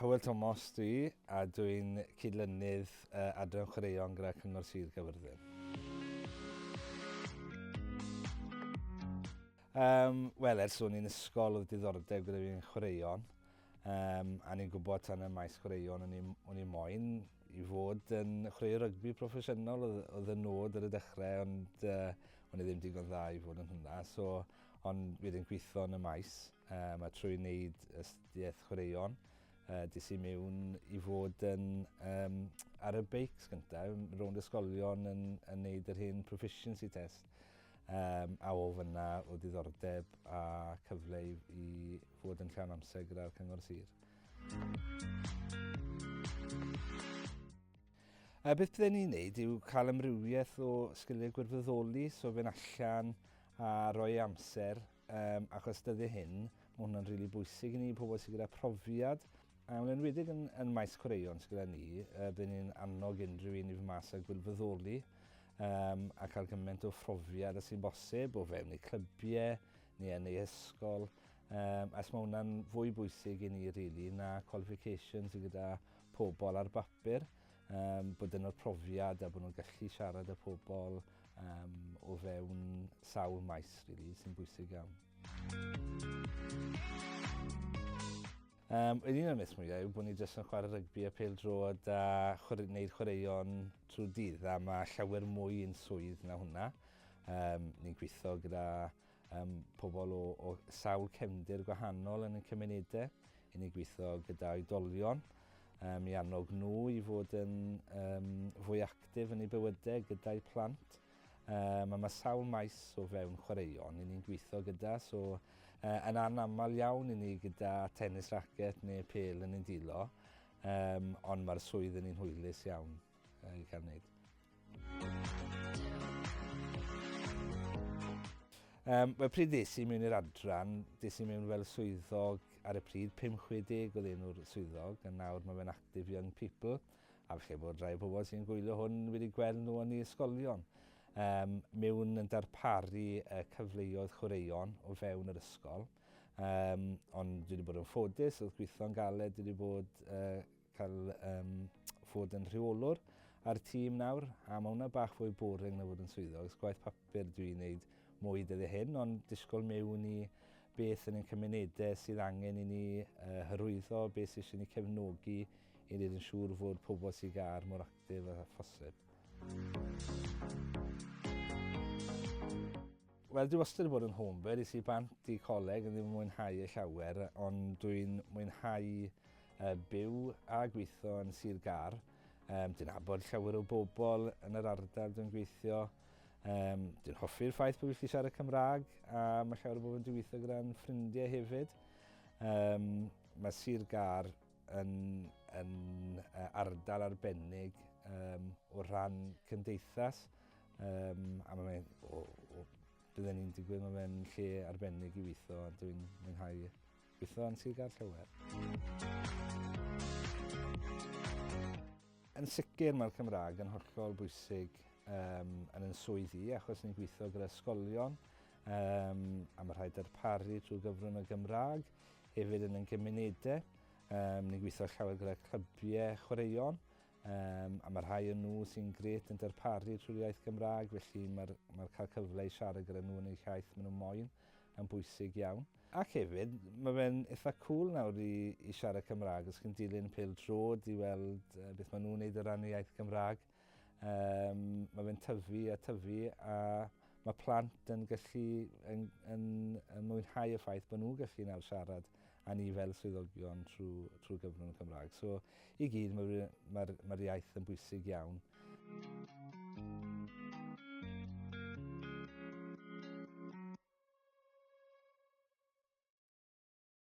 Hywel Tomos dwi, a dwi'n cydlynydd adran chwaraeon gyda Cyngor Sir Gaerfyrddin. Wel, ers o'n i'n ysgol oedd diddordeb gyda fi'n chwaraeon, a ni'n gwybod tan y maes chwaraeon o'n i moyn i fod yn chwarae rygbi proffesiynol oedd y nod ar y dechrau, ond o'n i ddim digon dda i fod yn hwnna. So, ond wedyn gweithio yn y maes, a trwy wneud astudiaeth chwaraeon, des i mewn i fod yn ar y beics gyntaf, rownd ysgolion yn neud yr hen proficiency test. A o fyna o diddordeb a cyfle i fod yn llawn amser gyda'r Cyngor Sir. A beth bydden ni'n neud yw cael amrywiaeth o sgiliau gwirfoddoli, so fynd allan a rhoi amser, achos dyddiau hyn, mae hwnna'n rili bwysig i ni, pobl sydd gyda profiad. A yn enwedig yn maes chwaraeon sydd gyda ni, bydden ni'n annog unrhyw un i fy mas a gwirfoddoli, a cael gymaint o phrofiad â sy'n bosib o fewn eu clybiau neu yn eu hysgol. As mae hwnna'n fwy bwysig i ni really na qualifications sydd gyda pobl ar bapur, bod yn o'r profiad a bod nhw'n gallu siarad â pobl o fewn sawl maes really, sy'n bwysig iawn. Un o'r myths mwyaf yw bod ni jyst yn chwarae rygbi a pêl-droed a wneud chwaraeon trwy'r dydd, a mae llawer mwy yn swydd na hwnna. Ni'n gweithio gyda pobl o sawl cefndir gwahanol yn y cymunedau. I ni'n gweithio gyda oedolion i annog nhw i fod yn fwy actif yn eu bywydau gyda'u plant. A mae sawl maes o fewn chwaraeon i ni'n gweithio gyda, so yn anaml iawn i ni gyda tennis racket neu pêl yn ein dilo, ond mae'r swydd yn un hwylus iawn i cael wneud. Wel, pryd ddes i mewn i'r adran, des i mewn fel swyddog ar y pryd, 560 oedd enw'r swyddog, a nawr mae fe'n Active Young People. A falle bod rhai o bobl sy'n gwylio hwn wedi gweld nhw yn eu ysgolion. Mewn yn darparu cyfleoedd chwaraeon o fewn yr ysgol. Ond dwi wedi bod yn ffodus, oedd gweithio'n galed, dwi wedi bod cael fod yn rheolwr ar tîm nawr, a mae hwnna bach fwy boring na fod yn swyddog. Gwaith papur dwi'n wneud mwy dyddiau hyn, ond disgwyl mewn i beth yn ein cymunedau sydd angen i ni hyrwyddo, beth sydd eisiau ni cefnogi i wneud yn siŵr fod pobl sydd gar mor actif â phosib. Wel, dwi wastad wedi bod yn homebird, es i bant i coleg yn ddim yn mwynhau e llawer, ond dwi'n mwynhau byw a gweithio yn Sir Gâr. Dwi'n nabod llawer o bobl yn yr ardal dwi'n gweithio. Dwi'n hoffi'r ffaith bod fi'n gallu siarad Cymraeg, a mae llawer o bobl yn gweithio gyda'n ffrindiau hefyd. Mae Sir Gâr yn ardal arbennig o ran cymdeithas, a mae fe'n, o, bydden ni'n digwydd, mae fe'n lle arbennig i weithio, a dwi'n mwynhau gweithio yn Sir Gâr llawer. Yn sicr mae'r Cymraeg yn hollol bwysig yn yn swydd i, achos ni'n gweithio gyda ysgolion, a mae rhaid darparu trwy gyfrwng y Gymraeg, hefyd yn ein cymunedau. Ni'n gweithio llawer gyda clybiau chwaraeon, a mae rhai o'n nhw sy'n gret yn darparu trwy'r iaith Gymraeg, felly mae'r mae cael cyfle i siarad gyda nhw yn eu iaith maen nhw moyn yn bwysig iawn. Ac hefyd, mae fe'n eitha cool nawr i siarad Cymraeg, os chi'n dilyn pêl-droed i weld beth maen nhw'n neud o ran y iaith Gymraeg. Mae fe'n tyfu a tyfu, a mae plant yn gallu yn mwynhau y ffaith bod nhw'n gallu nawr siarad â ni fel swyddogion trwy gyfrwng y Cymraeg. So, i gyd, mae'r iaith yn bwysig iawn.